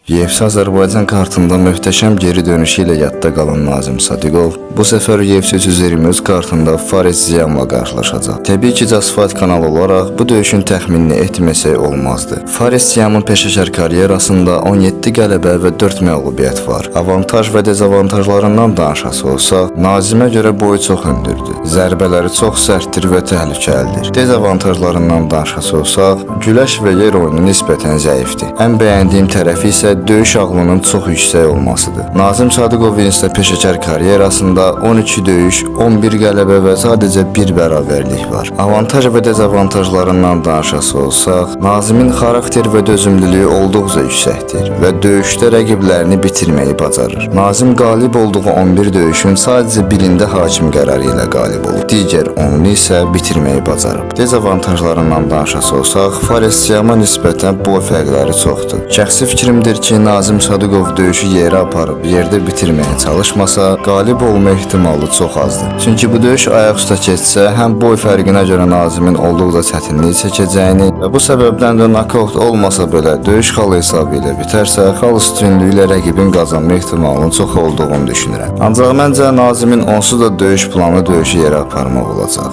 UFC Azərbaycan kartında möhtəşəm geri dönüşü ilə yadda qalan Nazim Sadiqov bu səfər UFC 323 kartında Fares Ziamla qarşılaşacaq. Təbii ki, Just Fight kanalı olaraq bu döyüşün təxminini etməsək olmazdı. Fares Ziamın peşəkar karyerasında 17 qələbə və 4 məğlubiyyət var. Avantaj və dezavantajlarından danışası olsaq, Nazimə görə boyu çox hündürdür. Zərbələri çox sərtdir və təhlükəlidir. Dezavantajlarından danışası olsaq, güləş və yer oyunu nisbətən zəifdir. Ən bəyəndiyim tərəfi isə döyüş ağlının çox yüksək olmasıdır. Nazim Sadıqovun isə peşəkar karyerasında 12 döyüş, 11 qələbə və sadəcə bir bərabərlik var. Avantaj və dezavantajlarından danışası olsaq, Nazimin xarakter və dözümlülüyü olduqca yüksəkdir və döyüşdə rəqiblərini bitirməyi bacarır. Nazim qalib olduğu 11 döyüşün sadəcə birində hakim qərarı ilə qalib olub. Digər 10-unu isə bitirməyi bacarıb. Dezavantajlarından danışası olsaq, Fares Ziama nisbətən boy fərqləri çoxdur. Şəxsi fikrimdir ki, Nazim Sadıqov döyüşü yerə aparıb yerdə bitirməyə çalışmasa, qalib olma ehtimalı çox azdır. Çünki bu döyüş ayaq üstə keçsə, həm boy fərqinə görə Nazimin olduqca çətinlik çəkəcəyini və bu səbəbdən də nokaut olmasa belə döyüş xalı hesabı ilə bitərsə, xal üstünlüyü ilə rəqibin qazanma ehtimalının çox olduğunu düşünürəm. Ancaq məncə Nazimin onsuz da döyüş planı döyüşü yerə aparmaq olacaq.